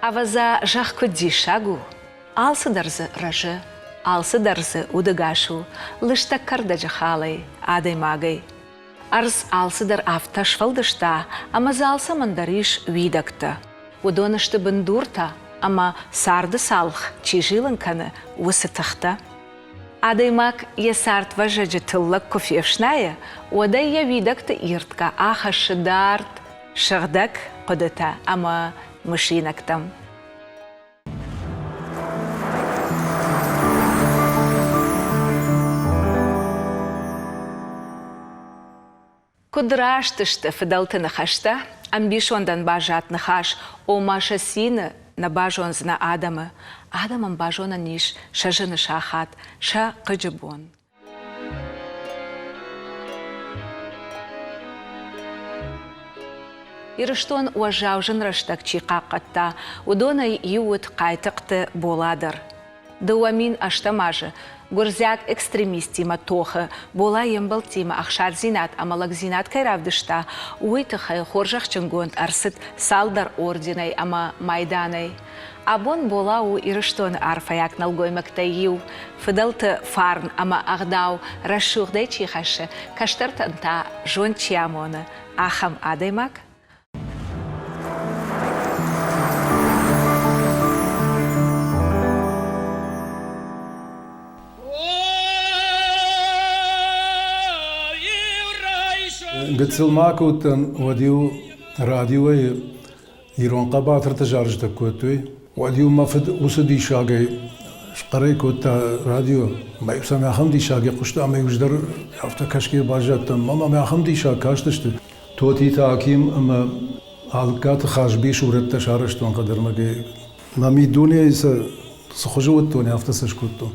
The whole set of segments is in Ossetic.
Ӕвӕдза, зӕхх куыд диссаг у, алцыдӕр дзы рӕзы, алцыдӕр дзы удӕгас у, лыстӕг кӕрдӕджы халӕй, адӕймагӕй. Ӕрдз алцыдӕр афтӕ сфӕлдыста, ӕмӕ дзы алцӕмӕн дӕр ис уидӕгтӕ. Уыдон сты бындуртӕ ӕмӕ царды цалх чи зилын кӕны, уыцы тыхтӕ. Адӕймаг йӕ цардвӕззӕджы тыллӕг куы фефснайы, уӕд ӕй йӕ уидӕгты ирдгӕ ахӕссы дард, сыгъдӕг хъуыдытӕ ӕмӕ мысинӕгтӕм. Куыд раст сты фыдӕлты ныхӕстӕ, ӕмбисондӕн баззад ныхас, ома сӕ цины нӕ базондзынӕ адӕмы. Адӕмӕн базонӕн ис сӕ зыны сахат, сӕ хъыджы бон. Ирыстон уӕззау зын рӕстӕг чи хъахъхъӕдта, уыдонӕй иу уыд Хъайтыхъты Бола дӕр. 2008 азы гуырдзиаг экстремисттимӕ тохы Бола йе мбӕлттимӕ ӕхсардзинад ӕмӕ лӕгдзинад кӕй равдыста, уый тыххӕй хорзӕхджынгонд ӕрцыд цалдӕр орденӕй ӕмӕ майданӕй. Абон Бола у Ирыстоны арфӕйаг нӕлгоймӕгтӕй иу, фыдӕлты фарн ӕмӕ ӕгъдау рӕсугъдӕй чи хӕссы, кӕстӕртӕн та зонд чи амоны, ахӕм адӕймаг. Гыццыл ма куы уыдтӕн, уӕд-иу радиойы ирон хъӕбатырты зарджытӕ кодтой, уӕд-иу мӕ фыд уыцы диссагӕй схъӕрӕй кодта радио. Мӕ-иу сӕм ахӕм диссагӕй хъуыста, ӕмӕ-иу ӕз дӕр афтӕ кӕсгӕ баззадтӕн. Мӕ ахӕм диссаг кастысты. Тотиты Аким ӕмӕ Алыккаты Хазби сурӕттӕ сарӕзтон хъӕдӕрмӕгӕй. Мӕ миддунейы сӕ цы хуызы уыдтон, афтӕ сӕ скодтон.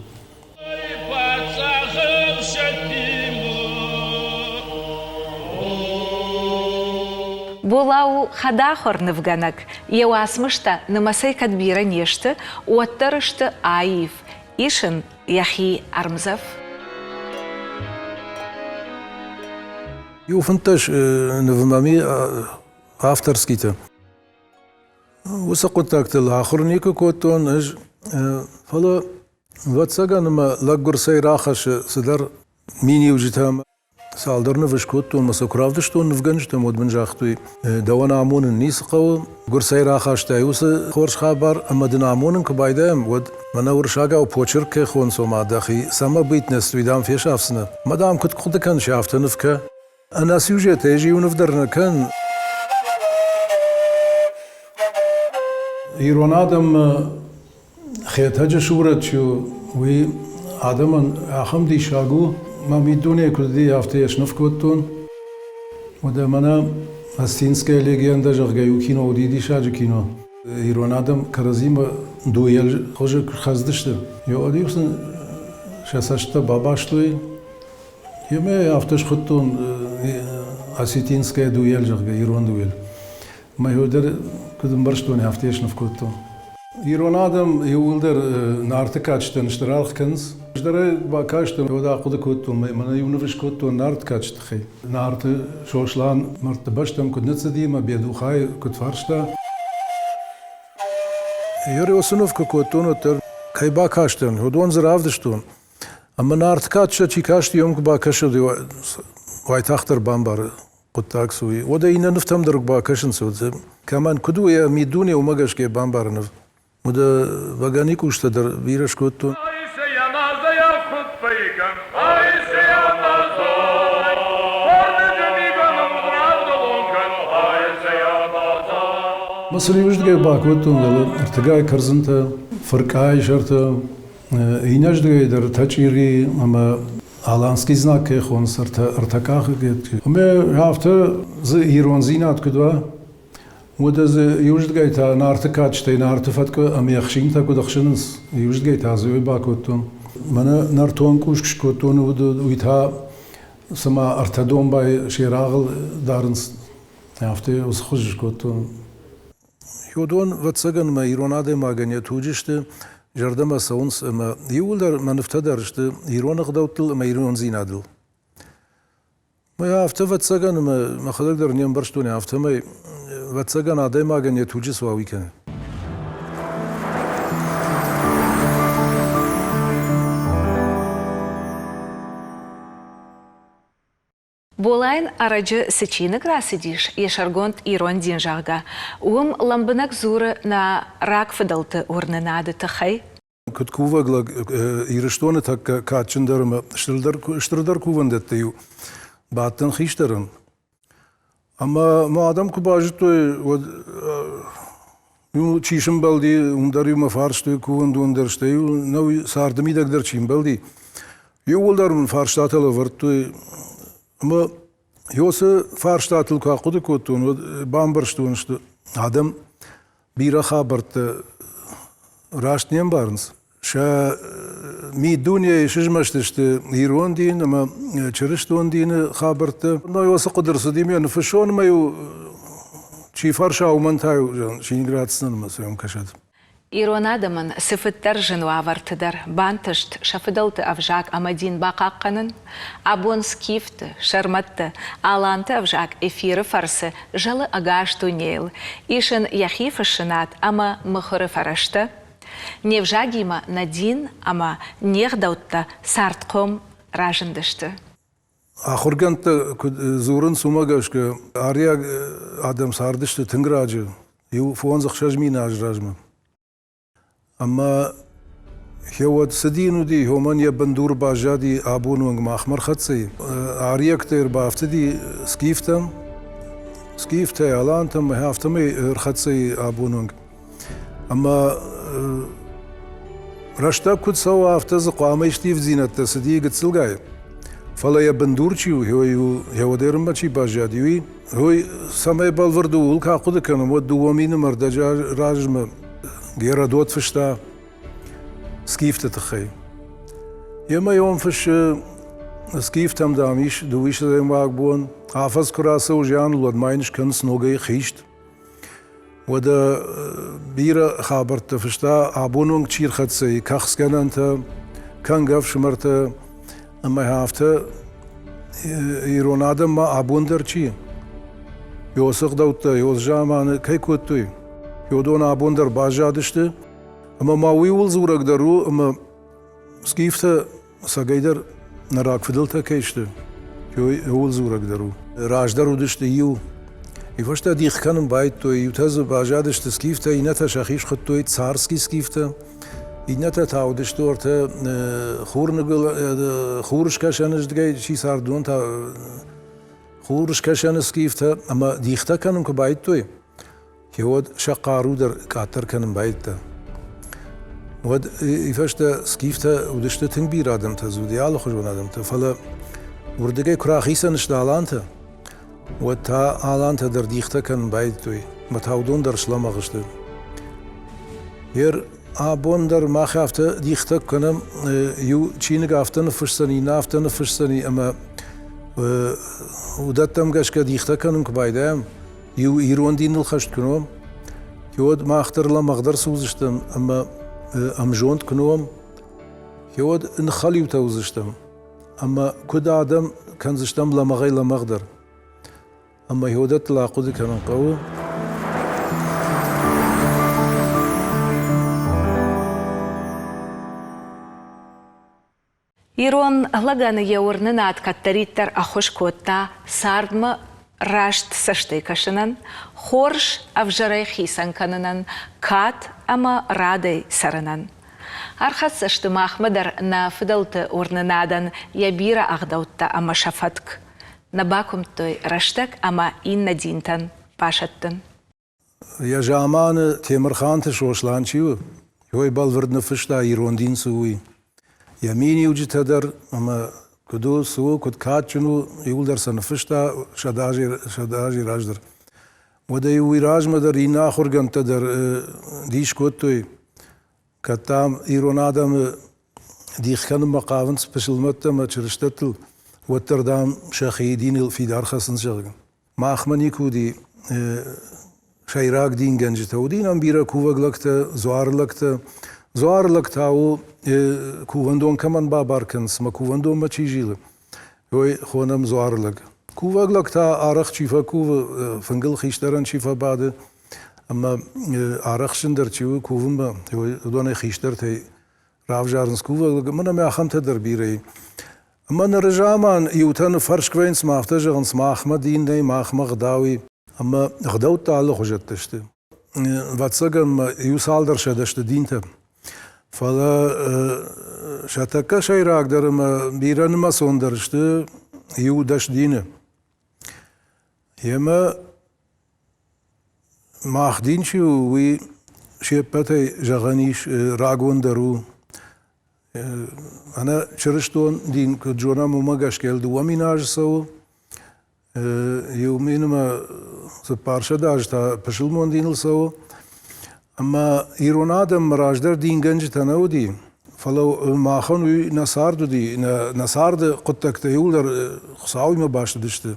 Бола у хӕдахуыр нывгӕнӕг. Йӕ уацмыстӕ нымӕцӕй кӕд бирӕ не сты, уӕддӕр сты аив, ис ын йӕхи ӕрмдзӕф. Иу 15 нывы мӕм и авторскийтӕ. Уыцы хъуыддӕгтыл ахуыр никуы кодтон ӕз, фӕлӕ ӕвӕццӕгӕн ӕмӕ лӕггуырсӕй рахӕссы цыдӕр миниуджытӕ. Цалдӕр нывы скодтон ӕмӕ сӕ куы равдыстон нывгӕнджытӕм, уӕд мын загътой, дӕуӕн амонын ницы хъӕуы, гуырцӕй рахастай уыцы хорз хабар ӕмӕ дын амонын куы байдайӕм, уӕд мӕнӕ уырыссагау почерк кӕй хонынц, ома дӕхи самобытность, уый дам фесафдзынӕ. Мӕ дам куыд хъуыды кӕныс, афтӕ ныв кӕ. Ӕнӕ сюжетӕй ӕз иу ныв дӕр нӕ кӕн. Ирон адӕммӕ Хетӕджы сурӕт чи у, уый адӕмӕн ахӕм диссаг у, мӕ миддунейы куыд уыди, афтӕ йӕ сныв кодтон. Уӕдӕ мӕнӕ Остинская легенда, зӕгъгӕ, иу кино уыди, диссаджы кино. Ирон адӕм кӕрӕдзимӕ дуэль хуызы куы хӕцыдысты, уӕд-иу сын сӕ цӕсттӕ бабастой. Ӕмӕ афтӕ схуыдтон Осетинская дуэль, зӕгъгӕ, ирон дуэль. Мӕ дӕр куыд ӕмбӕрстон, афтӕ сныв кодтон. Ирон адӕм иууылдӕр Нарты кадджытӕн стыр аргъ кӕнынц. Ӕз дӕр ӕй бакастӕн, уӕд ахъуыды кодтон, мӕнӕ иу ныв скодтон Нарты кадджыты тыххӕй. Нарты Сослан мӕрдты бӕстӕм куыд ныццыди ӕмӕ Бедухайы куыд фарста. Ересы ныв куы кодтон, уӕддӕр кӕй бакастӕн, уыдон дзы равдыстон. Ӕмӕ Нарты кадджытӕ чи касти, уым куы бакӕсӕд, уайтагъддӕр бамбары хъуыддаг цы уый. Уӕдӕ иннӕ нывтӕм дӕр бакӕсынц, кӕмӕн куыд у йӕ миддуне, уымӕ гӕсгӕ бамбары ныв. Уӕдӕ вагони къустӕ дӕр бирӕ скодтон. Мӕ сын иуыздыгӕй бакодтон ӕртыгай кӕрдзынтӕ, фыркъайы сӕртӕ, иннӕздыгӕй дӕр тӕчъири ӕмӕ Аланский знаг кӕй хонынц ӕртӕкъахыг. Ӕмӕ афтӕ дзы ирондзинад куыд уа. Уӕдӕ дзы иуыздгӕй та Нарты кадджытӕй Нарты фӕткъуы ӕмӕ ӕхсинтӕ куыд ӕхсынынц, иуыздгӕй та дзы уый бакодтон. Мӕнӕ нӕртон къуск скодтон, уый та цыма ӕртӕ домбайы се рагъыл дарынц, афтӕ уыцы хуыз скодтон. Уыдон, ӕвӕццӕгӕн, мӕ ирон адӕймагӕн йӕ туджы сты, зӕрдӕмӕ цӕуынц ӕмӕ иууылдӕр мӕ нывтӕ дӕр сты ирон ӕгъдӕуттыл ӕмӕ ирондзинадыл. Мӕ афтӕ ӕвӕццӕгӕн ӕмӕ мӕхӕдӕг дӕр не мбӕрстон, афтӕмӕй ӕвӕццӕгӕн адӕймагӕн йӕ туджы цы уа, уый кӕны. Болайӕн ӕрӕджы цы чиныг рацыдис, йӕ сӕргонд Ирон дин, зӕгъгӕ, уым лӕмбынӕг дзуры нӕ рагфыдӕлты уырнынады тыххӕй. Куыд кувӕг лӕг Ирыстоны тӕккӕ кадджындӕр ӕмӕ стырдӕр кувӕндӕттӕ-иу бадтӕн хистӕрӕн. Ӕмӕ мӕ адӕм куы базыдтой, уӕд чи сымбӕлди, уым дӕр-иу мӕ фарстой кувӕндон дӕр, стӕй-иу нӕ царды мидӕг дӕр чи мбӕлди, иууылдӕр мын фарстатӕ лӕвӕрдтой. Ӕмӕ уыцы фарстатыл куы ахъуыды кодтон, уӕд бамбӕрстон, сты адӕм бирӕ хабӕрттӕ раст не мбарынц. Сӕ миддунейы сызмӕстысты ирон дин ӕмӕ чырыстон дины хабӕрттӕ. Но уыцы хъуыды рцыди ме ныфыссон ӕмӕ-иу чи фӕрса, уымӕн та-иу чиныг ратдзынӕн ӕмӕ сӕм кӕсӕд. Ирон адӕмӕн цыфыддӕр зын уавӕрты дӕр бантыст сӕ фыдӕлты ӕвзаг ӕмӕ дин бахъахъхъӕнын. Абон скифты, сӕрмӕтты, аланты ӕвзаг эфиры фӕрцы зӕлы ӕгас дунейыл, ис ын йӕхи фыссынад ӕмӕ мыхуыры фӕрӕзтӕ. Не взагимӕ нӕ дин ӕмӕ не гъдӕуттӕ цардхъом разындысты. Ахуыргӕндтӕ куыд дзурынц, уымӕ гӕсгӕ ариаг адӕм цардысты тынг раджы, иу 5-6 мин азы размӕ. Ӕмӕ уӕд цы дин уыди, уымӕн йӕ бындур баззади абоны онг махмӕ ӕрхӕццӕ и. Ариӕгтӕ ӕрбафтыди скифтӕм, скифтӕй алантӕм, афтӕмӕй ӕрхӕццӕ и абоны онг. Ӕмӕ рӕстӕг куыд цӕуы, афтӕ дзы хъуамӕ исты ивддзинӕдтӕ цыди гыццылгай. Фӕлӕ йӕ бындур чи у, йӕ уӕдӕрынмӕ чи баззади, уый, уый цӕмӕй бӕлвырд у, ууыл куы ахъуыды кӕнӕм, уӕд 2000 ӕрдӕджы размӕ Геродот фыста скифты тыххӕй. Йемӕ йон фыссы, скифтӕм, дам, ис дыууиссӕдзӕмуаг бон, афӕдз куы рацӕуы зианыл, уӕд ма йын скӕнынц ногӕй хист. Уӕдӕ бирӕ хабӕрттӕ фыста, абон онг чи рхӕццӕ и, кӕхцгӕнӕнтӕ, кӕнгӕ ӕфсымӕртӕ ӕмӕ афтӕ ирон адӕм ма абон дӕр чи Ёсы ӕгъдӕуттӕ, ёсы заманы кӕй кодтой, уыдон абон дӕр баззадысты. Ӕмӕ ма уый ууыл дзурӕг дӕр у, ӕмӕ скифтӕ Цӕгӕйдӕр нӕ рагфыдӕлтӕ кӕй сты, ууыл дзурӕг дӕр у. Раздӕр уыдысты иу. Уый фӕстӕ дих кӕнын байдыдтой. Иутӕ дзы баззадысты скифтӕ, иннӕтӕ сӕхи схуыдтой царский скифтӕ. Иннӕтӕ та уыдысты ортӕ хурныгуыл, хурыскӕсӕны рдыгӕй чи цард, уыдон та хурыскӕсӕны скифтӕ ӕмӕ дихтӕ кӕнын куы байдыдтой, Уӕд сӕ хъару дӕр къаддӕр кӕнын байдыдта. Уӕд и фӕстӕ скифтӕ уыдысты тынг бирӕ адӕмтӕ, дзы уыди алыхуызон адӕмтӕ, фӕлӕ уырдыгӕй куы рахицӕн сты алантӕ, уӕд та алантӕ дӕр дихтӕ кӕнын байдыдтой, ӕмӕ та уыдон дӕр слӕмӕгъ сты. Ер абон дӕр мах афтӕ дихтӕ кӕнӕм, иу чиныг афтӕ ныффысдзӕни, иннӕ афтӕ ныффысдзӕни, ӕмӕ уыдӕттӕм гӕсгӕ дихтӕ кӕнын куы байдайӕм, иу ирон диныл хӕст куы уӕм, уӕд мах дӕр лӕмӕгъдӕр суыдзыстӕм ӕмӕ ӕмзонд куы уӕм, уӕд ныххӕлиутӕ уыдзыстӕм ӕмӕ куыд адӕм кӕндзыстӕм лӕмӕгъӕй-лӕмӕгъдӕр. Ӕмӕ уыдӕттыл ахъуыды кӕнын хъӕуы. Ирон лӕгӕн йӕ уырнынад кӕддӕриддӕр ӕххуыс кодта цардмӕ раст цӕстӕй кӕсынӕн, хорз ӕвзӕрӕй хицӕн кӕнынӕн, кад ӕмӕ радӕй цӕрынӕн. Ӕрхӕццӕ сты махмӕ дӕр нӕ фыдӕлты уырнынадӕн йӕ бирӕ ӕгъдӕуттӕ ӕмӕ сӕ фӕтк. Нӕ бакуымдтой рӕстӕг ӕмӕ иннӕ динтӕн басӕттын. Йӕ заманы Темырханты Сослан чи у, уый бӕлвырд ныффыста ирон дин цы у, уый. Йӕ миниуджытӕ дӕр ӕмӕ куыд у, цы у, куыд кадджын у, иууылдӕр сӕ ныффыста 100 азы раздӕр. Уӕдӕ уый размӕ дӕр иннӕ ахуыргӕндтӕ дӕр дис кодтой, кӕд, дам, ирон адӕмы дих кӕнынмӕ хъавынц пысылмӕттӕ ӕмӕ чырыстӕттыл, уӕддӕр, дам, сӕхи диныл фидар хӕцынц, зӕгъгӕ. Махмӕ никуы уыди сӕйраг дингӕнджытӕ. Уыди нӕм бирӕ кувӕг лӕгтӕ, дзуар лӕгтӕ. Дзуар лӕг та у, кувӕндон кӕмӕн бабар кӕнынц ӕмӕ кувӕндонмӕ чи зилы, уый хонӕм дзуар лӕг. Кувӕг лӕг та арӕх чи фӕкувы, фынгыл хистӕрӕн чи фӕбады ӕмӕ арӕхстджындӕр чи у кувынмӕ, уыдонӕй хистӕртӕй равзарынц кувӕг лӕг. Мӕнӕ ме ахӕмтӕ дӕр бирӕ и. Ӕмӕ ныры заман иутӕ ныффӕрск вӕййынц ӕмӕ афтӕ зӕгъынц, махмӕ дин нӕй, махмӕ гъдау и. Ӕмӕ гъдӕуттӕ алыхуызӕттӕ сты. Ӕвӕццӕгӕн ма иу цалдӕр сӕдӕ сты динтӕ. Фӕлӕ сӕ тӕккӕ сӕйрагдӕр ӕмӕ бирӕнымӕцондӕр сты иу 10 дины. Емӕ мах дин чи у, уый се ппӕтӕй зӕгъӕн ис рагондӕр у. Ӕнӕ чырыстон дин куыд зонӕм, уымӕ гӕсгӕ йыл 2000 азы цӕуы. 1400 азы та пысылмон диныл цӕуы. Ӕмӕ ирон адӕммӕ раздӕр дингӕнджытӕ нӕ уыди, фӕлӕ махӕн уый нӕ цард уыди, нӕ царды хъуыддӕгтӕ иууылдӕр Хуыцауимӕ баст уыдысты.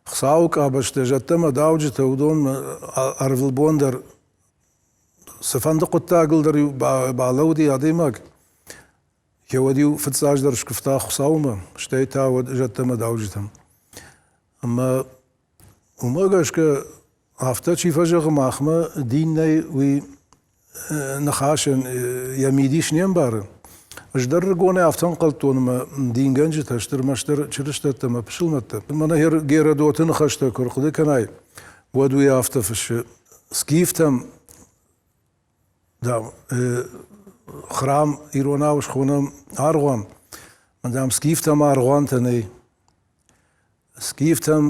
Хуыцауы къабӕзтӕ, зӕдтӕ ӕмӕ дауджытӕ, уыдон ӕрвылбон дӕр цыфӕнды хъуыддагыл дӕр-иу балӕууыди адӕймаг, йе уӕд-иу фыццаджыдӕр скуывта Хуыцаумӕ, стӕй та уӕд зӕдтӕ ӕмӕ дауджытӕм. Ӕмӕ уымӕ гӕсгӕ афтӕ чи фӕзӕгъы махмӕ дин нӕй, уый ныхасӕн йӕ мидис не мбары. Ӕз дӕр рыгонӕй афтӕ ӕнхъӕлдтон ӕмӕ дингӕнджытӕ сты ӕрмӕстдӕр чырыстӕттӕ ӕмӕ пысылмӕттӕ. Мӕнӕ Геродоты ныхӕстӕ куы рхъуыды кӕнай, уӕд уый афтӕ фыссы: Скифтӕм, дам, храм иронау схонӕм аргъуан, дам, скифтӕм аргъуантӕ нӕй. Скифтӕм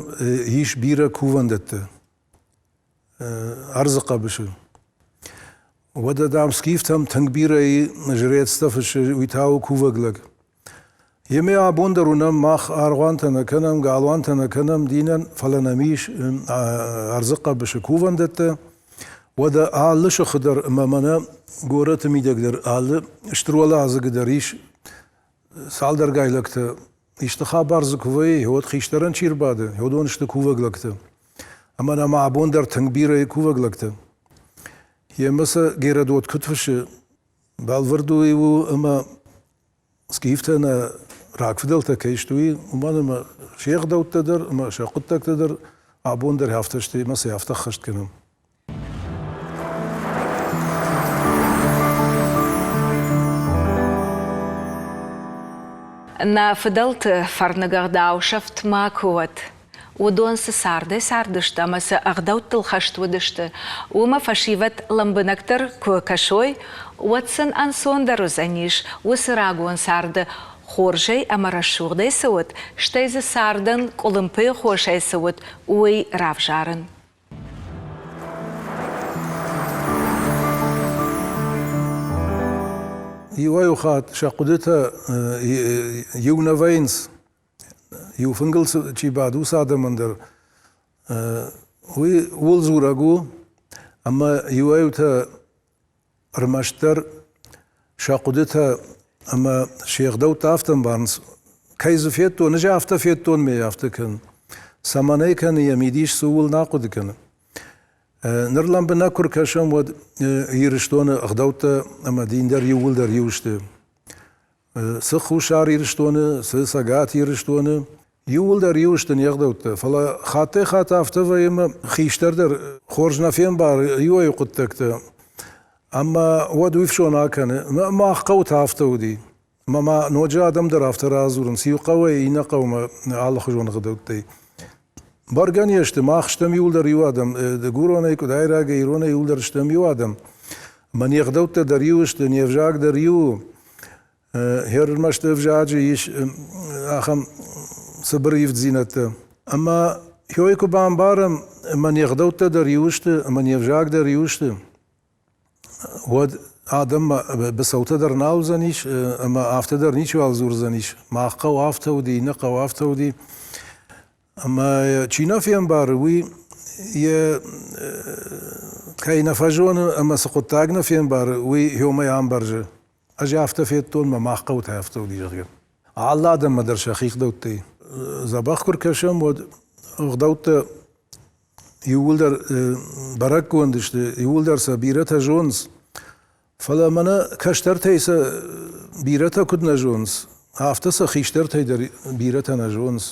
ис бирӕ кувӕндӕттӕ ӕрдзы хъӕбысы. Уӕдӕ, дам, скифтӕм тынг бирӕ и жрецтӕ фыссы, уый та у кувӕг лӕг. Емӕ абон дӕр уынӕм, мах аргъуантӕ нӕ кӕнӕм, галуантӕ нӕ кӕнӕм динӕн, фӕлӕ нӕм ис ӕрдзы хъӕбысы кувӕндӕттӕ. Уӕдӕ алы сыхы дӕр ӕмӕ мӕнӕ горӕты мидӕг дӕр алы стыр уӕладзыгы дӕр ис цалдӕргай лӕгтӕ. Исты хабар дзы куы вӕййы, уӕд хистӕрӕн чи рбады, уыдон сты кувӕг лӕгтӕ. Ӕмӕ нӕм абон дӕр тынг бирӕ и кувӕг лӕгтӕ. Йемӕ сӕ Геродот куыд фыссы, Бӕлвырд уый у, ӕмӕ скифтӕ нӕ рагфыдӕлтӕ кӕй сты, уый, уымӕн ӕмӕ се гъдӕуттӕ дӕр ӕмӕ сӕ хъуыддӕгтӕ дӕр абон дӕр афтӕ сты ӕмӕ сӕ афтӕ ӕххӕст кӕнӕм. Нӕ фыдӕлты фӕрныг ӕгъдау сӕфт макуы уӕд. Уыдон цы цардӕй цардысты ӕмӕ цы ӕгъдӕуттыл хӕст уыдысты, уымӕ фӕсивӕд лӕмбынӕгдӕр куы кӕсой, уӕд сын ӕнцондӕр уыдзӕнис уыцы рагон царды хорзӕй ӕмӕ рӕсугъдӕй цы уыд, стӕй дзы цардӕн къуылымпыйы хосӕй цы уыд, уый равзарын. Иуӕй-иу хатт сӕ хъуыдытӕ иу нӕ вӕййынц, Иу фынгыл чи бады, уыцы адӕмӕн дӕр уый ууыл дзурӕг у, ӕмӕ иуӕй-иутӕ ӕрмӕстдӕр сӕ хъуыдытӕ ӕмӕ се гъдӕуттӕ афтӕ ӕмбарынц, кӕй дзы федтон, ӕз афтӕ федтон, ме афтӕ кӕн. Цӕмӕн ӕй кӕны, йӕ мидис цы ууыл нӕ хъуыды кӕны. Ныр лӕмбынӕг куы ркӕсӕм, уӕд Ирыстоны ӕгъдӕуттӕ ӕмӕ дин дӕр иууылдӕр иу сты. Цы Хуссар Ирыстоны, цы Цӕгат Ирыстоны, иууылдӕр иу сты не гъдӕуттӕ, фӕлӕ хаттӕй-хатт афтӕ вӕййы ӕмӕ хистӕр дӕр хорз нӕ фембары иуӕй хъуыддӕгтӕ. Ӕмӕ уӕд уый фсон акӕны. Мах хъӕуы та афтӕ уыди. Ӕмӕ ма ноджы адӕм дӕр афтӕ радзурынц, иу хъӕуӕй иннӕ хъӕумӕ алыхуызон ӕгъдӕуттӕй. Бӕргӕ не сты, мах стӕм иууылдӕр иу адӕм, дыгуронӕй, къуыдайрагӕй, иронӕй иууылдӕр стӕм иу адӕм. Ӕмӕ не гъдӕуттӕ дӕр иу сты, не взаг дӕр иу у. Ӕрмӕст ӕвзаджы ис ахӕм цыбыр ивддзинӕдтӕ. Ӕмӕ хёй куы бамбарӕм, ӕмӕ не гъдӕуттӕ дӕр иу сты, ӕмӕ не взаг дӕр иу сты, уӕд адӕммӕ быцӕутӕ дӕр нал уыдзӕнис ӕмӕ афтӕ дӕр ничиуал дзурдзӕнис. Мах хъӕу афтӕ уыди, иннӕ хъӕу афтӕ уыди. Ӕмӕ чи нӕ фембары, уый йӕ кӕй нӕ фӕзоны ӕмӕ цы хъуыддаг нӕ фембары, уый йомӕй ӕмбӕрзы. Ӕз афтӕ федтон, мӕ мах хъӕутӕ афтӕ уыди, зӕгъгӕ. Алы адӕммӕ дӕр сӕхи ӕгъдӕуттӕй дзӕбӕх куы ркӕсӕм, уӕд ӕгъдӕуттӕ иууылдӕр бӕрӕггонд сты, иууылдӕр сӕ бирӕтӕ зонынц. Фӕлӕ мӕнӕ кӕстӕртӕй сӕ бирӕтӕ куыд нӕ зонынц, афтӕ сӕ хистӕртӕй дӕр бирӕтӕ нӕ зонынц.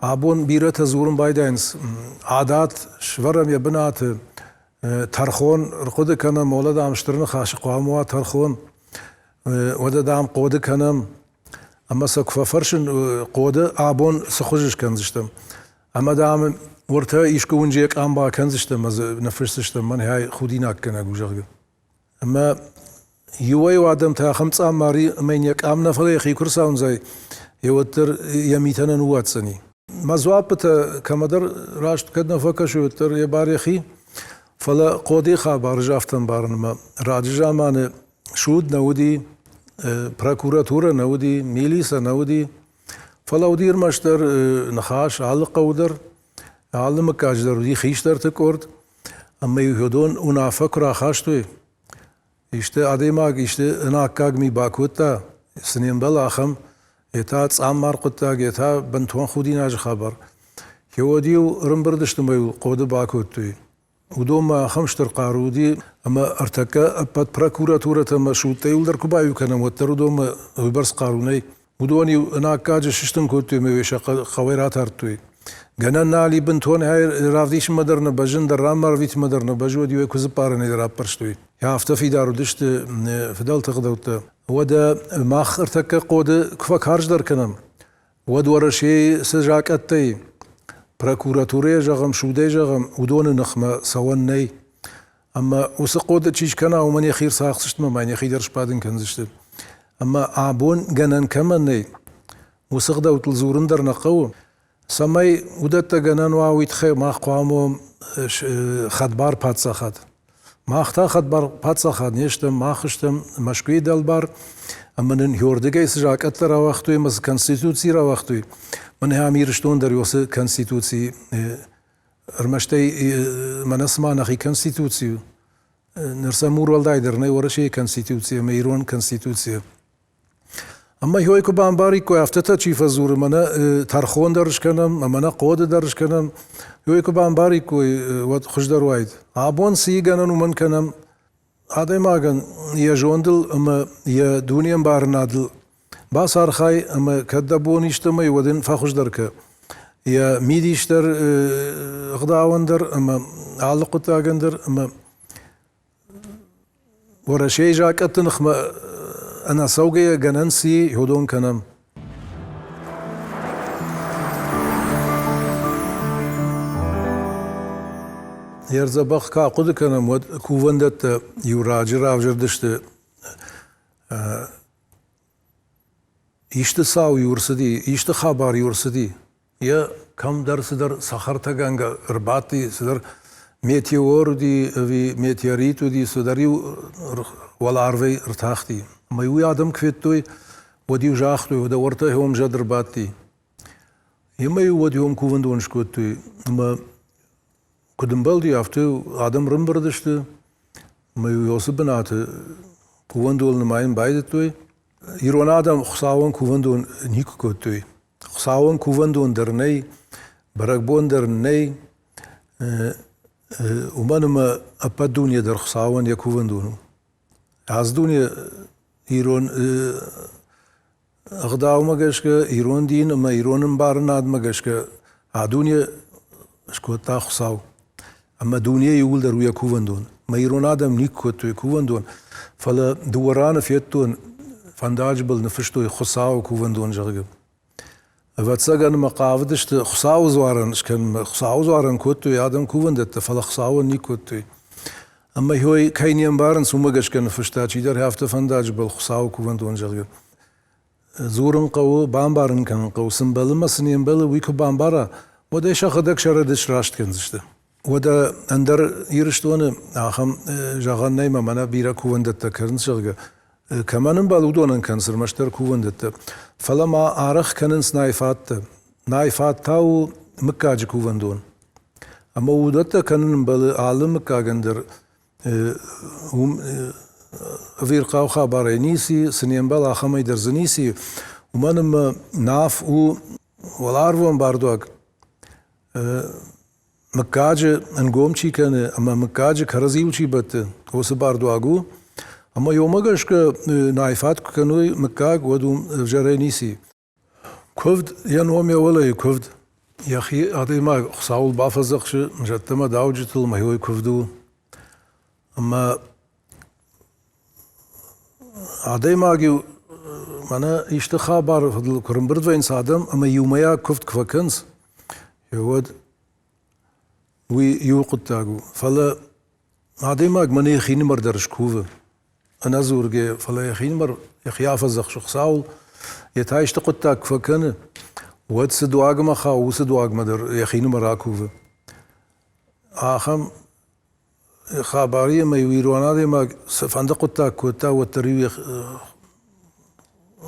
Абон бирӕтӕ дзурын байдайынц, адат сӕвӕрӕм йӕ бынаты, тӕрхон ӕрхъуыды кӕнӕм, уӕлӕ, дам, стыр ныхасы хъуамӕ уа тӕрхон, уӕдӕ, дам, хъоды кӕнӕм. Ӕмӕ сӕ куы фӕфӕрсын, хъоды абон цы хуызы скӕндзыстӕм? Ӕмӕ, дам, уӕртӕ искуы уынджы йӕ къам бакӕндзыстӕм ӕмӕ дзы ныффысдзыстӕм, мӕнӕй худинаггӕнӕг у, зӕгъгӕ. Ӕмӕ иуӕй-иу адӕмтӕ ахӕм цъаммар и, ӕмӕ йын йӕ къам нӕ, фӕлӕ йӕхи куы рцауындзай, йе уӕддӕр йӕ митӕ нӕ ныууадздзӕни. Мӕ дзуаппытӕ кӕмӕдӕр раст кӕд нӕ фӕкӕсой, уӕддӕр йӕ бар йӕхи. Фӕлӕ хъодыйы хабар ӕз афтӕ ӕмбарын, ӕмӕ раджы заманы суд нӕ уыди, прокуратурӕ нӕ уыди, милицӕ нӕ уыди, фӕлӕ уыди ӕрмӕстдӕр ныхас алы хъӕуы дӕр, алы мыггаджы дӕр уыди хистӕрты къорд, ӕмӕ-иу уыдон уынаффӕ куы рахастой, исты адӕймаг исты ӕнаккаг ми бакодта, цы не мбӕлы ахӕм, йе та цъаммар хъуыддаг, йе та бынтон худинаджы хабар. Уӕд-иу ӕрӕмбырд сты ӕмӕ-иу хъоды бакодтой. Уыдонмӕ ахӕм стыр хъару уыди, ӕмӕ ӕртӕккӕ ӕппӕт прокуратурӕтӕ ӕмӕ судтӕ иуылдӕр куы баиу кӕнӕм, уӕддӕр уыдонмӕ уыйбӕрц хъару нӕй. Уыдон-иу ӕнаккаджы сыстын кодтой ӕмӕ сӕ хъӕуӕй ратардтой. Гӕнӕн нал и бынтон равдисынмӕ дӕр нӕ бӕззын, дӕр ранмӕ арвитынмӕ дӕр нӕ бӕззы, уӕд-иу ӕй куыдзы ппарӕнӕй дӕр аппӕрстой. Афтӕ фидар уыдысты фыдӕлты ӕгъдӕуттӕ. Уӕдӕ мах ӕртӕккӕ хъоды куы фӕкарздӕр кӕнӕм, уӕд Уӕрӕсейы цы закъӕттӕй, прокуратурӕйӕ зӕгъӕм, судӕй зӕгъӕм, уыдоны ныхмӕ цӕуӕн нӕй. Ӕмӕ уыцы хъоды чи скӕна, уымӕн йӕхи ӕрцахсдзысты ӕмӕ йӕхи дӕр сбадын кӕндзысты. Ӕмӕ абон гӕнӕн кӕмӕн нӕй, уыцы ӕгъдӕуттыл дзурын дӕр нӕ хъӕуы. Цӕмӕй уыдӕттӕ гӕнӕн уа, уый тыххӕй мах хъуамӕ уӕм хӕдбар паддзахад. Мах та хӕдбар паддзахад не стӕм, мах стӕм Мӕскуыйы дӕлбар, ӕмӕ нын уырдыгӕй цы закъӕттӕ рауагътой ӕмӕ цы конституци рауагътой, мӕнӕ ам Ирыстон дӕр уыцы конституци ӕрмӕст ӕй мӕнӕ цыма нӕхи конституци у. Ныр сӕ мур уӕлдай дӕр нӕй Уӕрӕсейы конституци ӕмӕ ирон конституцийӕ. Ӕмӕ йой куы бамбариккой, афтӕтӕ чи фӕдзуры, мӕнӕ тӕрхон дӕр скӕнӕм, мӕнӕ хъоды дӕр скӕнӕм, йой куы бамбариккой, уӕд хуыздӕр уаид. Абон цы и гӕнӕн, уымӕн кӕнӕм. Адӕймагӕн йӕ зондыл ӕмӕ йӕ дунеӕмбарынадыл бацархай ӕмӕ кӕд дӕ бон истӕмӕй, уӕд ын фӕхуыздӕр кӕ. Йӕ мидис дӕр ӕгъдауӕн дӕр ӕмӕ алы хъуыддагӕн дӕр ӕмӕ Уӕрӕсейы закъӕтты ныхмӕ ӕнӕцӕугӕйӕ гӕнӕн цы и, уыдон кӕнӕм. Йе рдзӕбӕх куы ахъуыды кӕнӕм, уӕд кувӕндӕттӕ иу раджы равзӕрдысты исты цау-иу ӕрцыди, исты хабар-иу ӕрцыди. Йӕ кӕмдӕр цыдӕр цӕхӕртӕгӕнгӕ ӕрбадти, цыдӕр метеор уыди ӕви метеорит уыди, цыдӕр-иу уӕларвӕй ӕртахти. Ӕмӕ уый адӕм куы федтой, уӕд-иу загътой, уӕдӕ уӕртӕ уым зӕд ӕрбадти. Ӕмӕ-иу уӕд уым кувӕндон скодтой. Ӕмӕ куыд ӕмбӕлди, афтӕ адӕм рымбырд сты, ӕмӕ-иу уыцы бынаты кувӕндон нымайын байдыдтой. Ирон адӕм Хуыцауӕн кувӕндон никуы кодтой. Хуыцауӕн кувӕндон дӕр нӕй, бӕрӕгбон дӕр нӕй, уымӕн ӕмӕ ӕппӕт дуне дӕр Хуыцауӕн йӕ кувӕндон у. Ацы дуне ирон ӕгъдаумӕ гӕсгӕ, ирон дин ӕмӕ ирон ӕмбарынадмӕ гӕсгӕ а дуне скодта Хуыцау. Ӕмӕ дуне иууылдӕр у йӕ кувӕндон. Мӕ ирон адӕм никуы кодтой кувӕндон, фӕлӕ дыууӕ раны федтон, фӕндаджы был ныффыстой Хуыцауы кувӕндон, зӕгъгӕ. Ӕвӕццӕгӕн мӕ хъавыдысты Хуыцауы дзуарӕн скӕнынмӕ. Хуыцауы дзуарӕн кодтой адӕм кувӕндӕттӕ, фӕлӕ Хуыцауӕн никуы кодтой. Ӕмӕ йой кӕй не мбарынц, уымӕ гӕсгӕ ныффыста чидӕр афтӕ фӕндаджы был Хуыцауы кувӕндон, зӕгъгӕ. Дзурын хъӕуы, бамбарын кӕнын хъӕуы, цы мбӕлы мӕ цы не мбӕлы, уый куы бамбара, уӕд ӕй сӕхӕдӕг сӕ рӕдыд сраст кӕндзысты. Уӕдӕ ӕндӕр Ирыстоны ахӕм зӕгъӕн нӕй, мӕ мӕнӕ бирӕ кувӕндӕттӕ кӕнынц, зӕгъгӕ. Кӕмӕн ӕмбӕлы, уыдонӕн кӕнынц ӕрмӕстдӕр кувӕндӕттӕ. Фӕлӕ ма арӕх кӕнынц найфаттӕ. Найфат та у мыггаджы кувӕндон. Ӕмӕ уыдӕттӕ кӕнын ӕмбӕлы алы мыггагӕн дӕр. Уым ӕвирхъау хабарӕй ницы, цы не мбӕлы, ахӕмӕй дӕр дзы ницы. Уымӕн ӕмӕ Наф у уӕларвон бардуаг. Мыггаджы ӕнгом чи кӕны ӕмӕ мыггаджы кӕрӕдзиуыл чи бӕтты, уыцы бардуаг у. Ӕмӕ уымӕ гӕсгӕ найфат куы кӕной мыггаг, уӕд уым ӕвзӕрӕй ницы и. Куывд йӕ ном йӕ уӕлӕйы куывд. Йӕхи адӕймаг Хуыцауыл бафӕдзӕхсы, зӕдтӕ мӕ дауджытыл мӕ уый куывд у. Ӕмӕ адӕймаг-иу мӕнӕ исты хабары фӕдыл куы рымбырд вӕййынц адӕм ӕмӕ иумӕйаг куывд куы фӕкӕнынц, уӕд уый иу хъуыддаг у. Фӕлӕ адӕймаг мӕнӕ йӕхинымӕр дӕр скувы, ӕнӕдзургӕ, фӕлӕ йӕхинымӕр йӕхи афӕдзӕхсы Хуыцауыл, йе та исты хъуыддаг куы фӕкӕны, уӕд цы дуагмӕ хауы, уыцы дуагмӕ дӕр йӕхинымӕр акувы. Ахӕм хабар ӕмӕ-иу ирон адӕймаг цыфӕнды хъуыддаг кодта, уӕддӕр-иу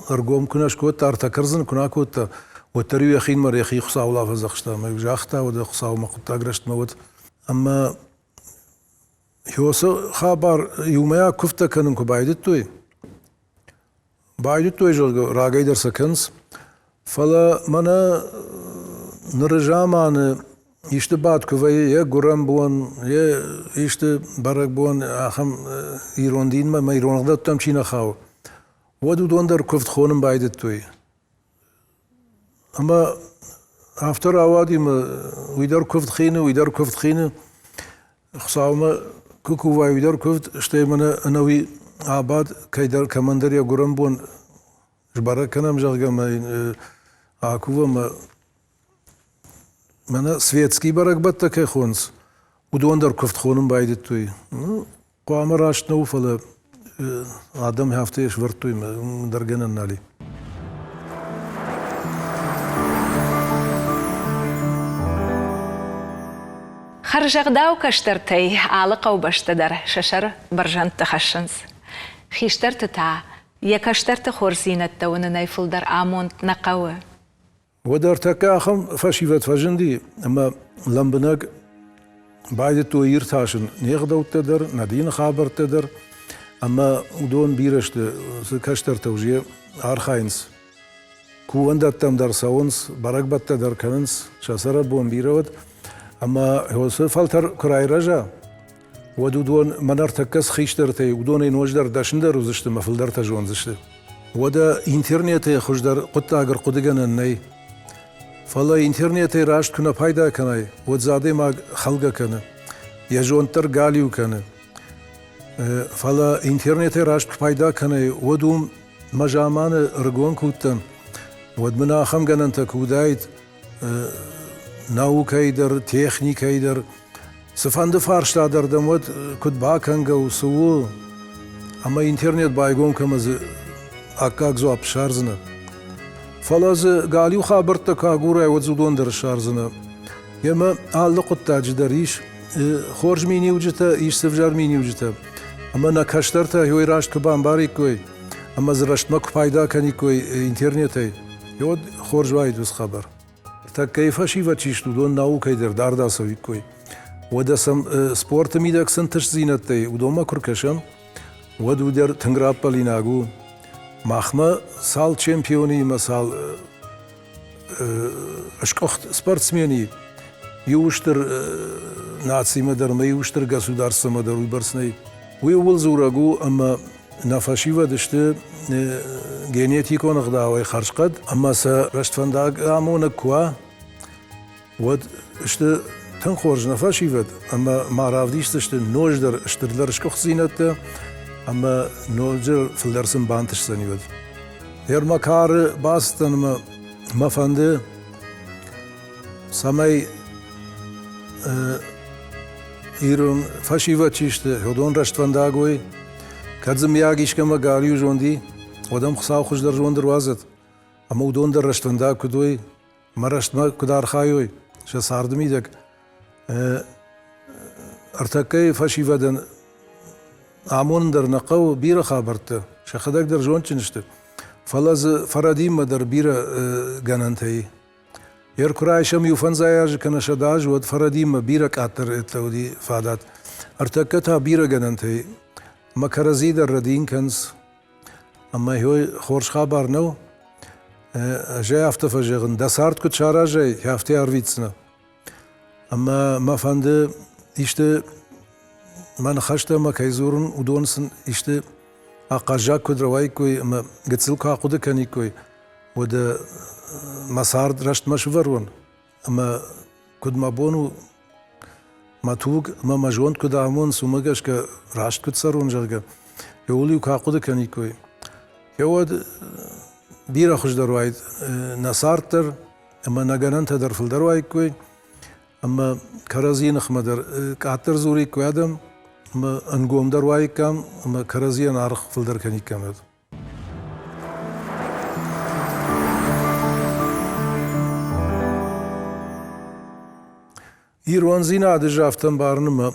ӕргом куы нӕ скодта, ӕртӕ кӕрдзыны куы нӕ кодта, уӕддӕр-иу йӕхинымӕр йӕхи Хуыцауыл афӕдзӕхста ӕмӕ-иу загъта, уӕдӕ Хуыцаумӕ хъуыддаг рӕстмӕ уӕд. Ӕмӕ уыцы хабар иумӕйаг куывдтӕ кӕнын куы байдыдтой, Байдыдтой, зӕгъгӕ, рагӕй дӕр сӕ кӕнынц, фӕлӕ мӕнӕ ныры заманы исты бадт куы вӕййы, йӕ гуырӕн бон, йӕ исты бӕрӕгбон ахӕм ирон динмӕ ӕмӕ ирон ӕгъдӕуттӕм чи нӕ хауы, уӕд уыдон дӕр куывд хонын байдыдтой. Ӕмӕ афтӕ рауади ӕмӕ уый дӕр куывд хины, уый дӕр куывд хины. Хуыцаумӕ куы кувай, уый дӕр куывд, стӕй мӕнӕ ӕнӕуи абад кӕйдӕр кӕмӕндӕр йӕ гуырӕн бон сбӕрӕг кӕнӕм, зӕгъгӕ, ӕмӕ йын акувӕм. Мӕнӕ светский бӕрӕгбӕттӕ кӕй хонынц, уыдон дӕр куывд хонын байдыдтой. Ну, Хъуамӕ раст нӕу, фӕлӕ адӕм афтӕ сӕвӕрдтой ӕмӕ ӕндӕр гӕнӕн нал и. Хӕрзӕгъдау кӕстӕртӕй алы хъӕубӕстӕ дӕр сӕ сӕр бӕрзӕндты хӕссынц. Хистӕрты та йӕ кӕстӕрты хорздзинӕдтӕ уынынӕй фылдӕр амонд нӕ хъӕуы. Уӕд ӕртӕккӕ ахӕм фӕсивӕд фӕзынди, ӕмӕ лӕмбынӕг байдыдтой иртасын не гъдӕуттӕ дӕр, нӕ дины хабӕрттӕ дӕр, ӕмӕ уыдон бирӕ сты, цы кӕстӕртӕ уже архайынц. Кувӕндӕттӕм дӕр цӕуынц, бӕрӕгбӕттӕ дӕр кӕнынц, сӕ цӕрӕнбон бирӕ уӕд. Ӕмӕ уыцы фӕлтӕр куы райрӕза, уӕд уыдон мӕн ӕртӕккӕ цы хистӕртӕй, уыдонӕй ноджыдӕр дӕсныдӕр уыдзысты ӕмӕ фылдӕртӕ зондзысты. Уӕдӕ интернетӕй хуыздӕр хъуыддаг ӕрхъуыдыгӕнӕн нӕй. Фӕлӕ интернетӕй раст куы нӕ пайда кӕнай, уӕд дзы адӕймаг хӕлгӕ кӕны, йӕ зонд дӕр галиу кӕны. Фӕлӕ интернетӕй раст куы пайда кӕнай, уӕд уым мӕ заманы ӕрыгон куы уыдтӕн, уӕд мын ахӕм гӕнӕнтӕ куы уыдаид, наукӕйы дӕр, техникӕйы дӕр, цыфӕнды фарста дӕр дӕм уӕд куыд бакӕнгӕ у, цы у, ӕмӕ интернет байгом кӕмӕ дзы аккаг дзуапп ссардзынӕ. Фӕлӕ дзы галиу хабӕрттӕ куы агурай, уӕд дзы уыдон дӕр ссардзынӕ. Ӕмӕ алы хъуыддаджы дӕр ис хорз миниуджытӕ, ис цы ӕвзӕр миниуджытӕ. Ӕмӕ нӕ кӕстӕртӕ уый раст куы бамбариккой ӕмӕ дзы рӕстмӕ куы пайда кӕниккой интернетӕй, уӕд хорз уаид уыцы хабар. Тӕккӕйы фӕсивӕд чи сты, уыдон наукӕй дӕр дард ацӕуиккой. Уӕдӕ сӕм спорты мидӕг цы ӕнтыстдзинӕдтӕй, уыдонмӕ куы ркӕсӕм, уӕд уый дӕр тынг раппӕлинаг у. Махмӕ цал чемпионимӕ, цал скъуыхт спортсмени иу стыр нацимӕ дӕр ӕмӕ иу стыр государствомӕ дӕр уыйбӕрц нӕй. Уый ууыл дзурӕг у, ӕмӕ нӕ фӕсивӕд сты генетикон ӕгъдауӕй хӕрзхъӕд ӕмӕ сӕ рӕстфӕндаг амонӕг куы уа, уӕд сты тынг хорз нӕ фӕсивӕд ӕмӕ ма равдисдзысты ноджыдӕр стырдӕр сгуыхтдзинӕдтӕ ӕмӕ ноджы фылдӕр сын бантысдзӕни уӕд. Ермакары бацыдтӕн ӕмӕ мӕ фӕнды, цӕмӕй ирон фӕсивӕд чи сты, уыдон рӕствӕндаг уой. Кӕд дзы мыййаг искӕмӕ галиу зонд и, уӕд ӕм Хуыцау хуыздӕр зонд ӕруадзӕд. Ӕмӕ уыдон дӕр рӕствӕндаг куыд уой, ӕмӕ рӕстмӕ куыд архайой сӕ царды мидӕг. Ӕртӕккӕйы фӕсивӕдӕн Амонын дӕр нӕ хъӕуы бирӕ хабӕрттӕ, сӕхӕдӕг дӕр зондджын сты. Фӕлӕ дзы фӕрӕдимӕ дӕр бирӕ гӕнӕнтӕ и. Ер куы райсӕм иу фӕндзай азы кӕнӕ 100 азы, уӕд фӕрӕдимӕ бирӕ къаддӕр уыди фадат. Ӕртӕккӕ та бирӕ гӕнӕнтӕ и. Ӕмӕ кӕрӕдзи дӕр рӕдийын кӕнынц. Ӕмӕ уый хорз хабар нӕу. Ӕз ӕй афтӕ фӕзӕгъын, дӕ цард куыд саразай, афтӕ арвитдзынӕ. Ӕмӕ мӕ фӕнды исты мӕ ныхӕстӕ мӕ кӕй дзурын, уыдон сын исты ахъаззаг куыд рауаиккой ӕмӕ гыццыл куы ахъуыды кӕниккой, уӕд мӕ цард рӕстмӕ сывӕрон ӕмӕ куыд мӕ бон у, мӕ туг ӕмӕ мӕ зонд куыд амонынц, уымӕ гӕсгӕ раст куыд цӕрон, зӕгъгӕ, ууыл-иу куы ахъуыды кӕниккой, уӕд бирӕ хуыздӕр уаид нӕ цард дӕр ӕмӕ нӕ гӕнӕнтӕ дӕр фылдӕр уаиккой, ӕмӕ кӕрӕдзийы ныхмӕ дӕр къаддӕр дзуриккой адӕм, ӕмӕ ӕнгомдӕр уаиккам, ӕмӕ кӕрӕдзийӕн аргъ фылдӕр кӕниккам. Ирондзинады ӕз афтӕ ӕмбарын ӕмӕ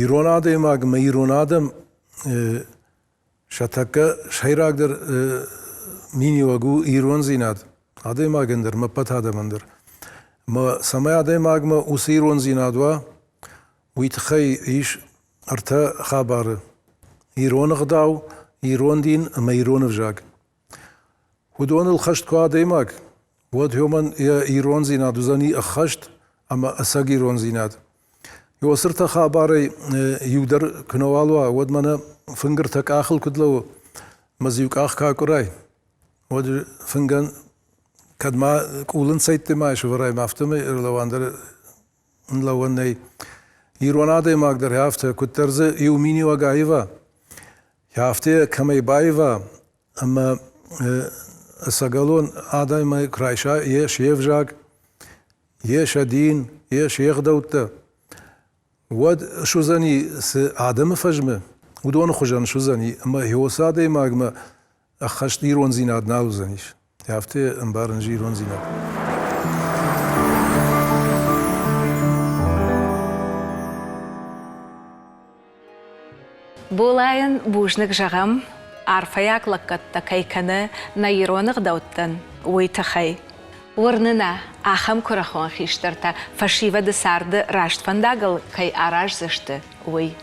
ирон адӕймаг ӕмӕ ирон адӕм сӕ тӕккӕ сӕйрагдӕр миниуӕг у ирондзинад адӕймагӕн дӕр ӕмӕ ӕппӕт адӕмӕн дӕр. Ӕмӕ цӕмӕй адӕймагмӕ уыцы ирондзинад уа, уый тыххӕй ис ӕртӕ хабары: ирон ӕгъдау, ирон дин ӕмӕ ирон ӕвзаг. Уыдоныл хӕст куы адӕймаг, уӕд уымӕн йӕ ирондзинад уыдзӕни ӕххӕст ӕмӕ ӕцӕг ирондзинад. Иосыртӕ хабарӕй иу дӕр куы нӕуал уа, уӕд мӕнӕ фынгыртӕ къахыл куыд лӕууы, мӕ дзы иу къах куы акъуырай, уӕд фынгӕн кӕд ма къулынцӕйтты ма сӕвӕрай, афтӕмӕй ӕрлӕууӕн дӕр лӕууӕн нӕй. Ирон адӕймаг дӕр афтӕ, куыддӕр дзы иу миниуӕг аива, афтӕ кӕмӕй баива, ӕмӕ ӕцӕгӕлон адӕмӕй куы райса йе се взаг, йе сӕ дин, йе се гъдӕуттӕ, уӕд суыдзӕни, цы адӕмы фӕзмы, уыдоны хуызӕн суыдзӕни, ӕмӕ уыцы адӕймагмӕ ӕххӕст ирондзинад нал уыдзӕнис. Афтӕ ӕмбарын ирондзинад. Болайӕн бузныг зӕгъӕм, арфӕйаг лӕггӕдтӕ кӕй кӕны нӕ ирон ӕгъдӕуттӕн, уый тыххӕй. Уырны нӕ, ахӕм куырыхон хистӕртӕ фӕсивӕды царды раст фӕндагыл кӕй араздзысты, уый.